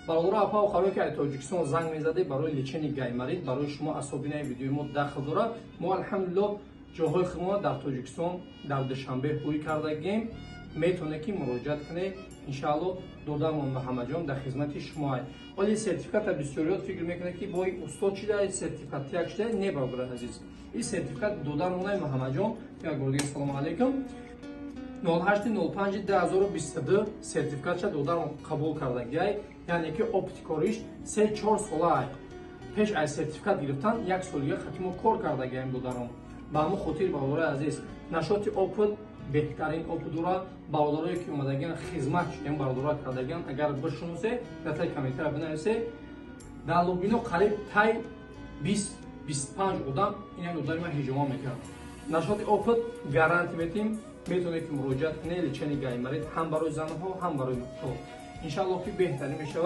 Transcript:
Бародаро, апа, охаро, ки аз Тоҷикистон занг мезаде барои лечение гайморит, барои шумо особенно видеои мо дахл дорад. Мо, алҳамдулилло, ҷоҳои худмона дар Тоҷикистон, дар Душанбе ҳуй кардагем. Метавонед, ки муроҷиат кунед. Иншаалло, додармон Муҳаммадҷон дар хизмати шумоай. Оли сертификата бисёриёт фикр мекунад, ки бо устод шида, сертификат як шида. Не, бародари азиз, ин сертификат додармонаи Муҳаммадҷон. Як бор дига салому алайкум. 08.05.2022 сертификатша додармон қабул кардагиай, яъне ки опыти кориш 3-4 солаай. Пеш аз сертификат гирифтан як солига хати мо кор кардагиаем, додарон. Ба ҳамон хотир, бародарои азиз, нашоти опыт беҳтарин опыт дорад. Бародарое ки омадагиан, хизмат шудем, бародаро кардагиан, агар бишуносе, дар таи комментария бинависе. Дар Лубино қариб тай 20-25 одам ин як додари ман ҳиҷома мекард. Нашоти опыт гарантия метиҳем. Метавонед, ки муроҷиат кунед. Лечение гайморит ҳам барои занҳо, ҳам барои мардҳо, иншааллоҳ, ки беҳтарин мешавад.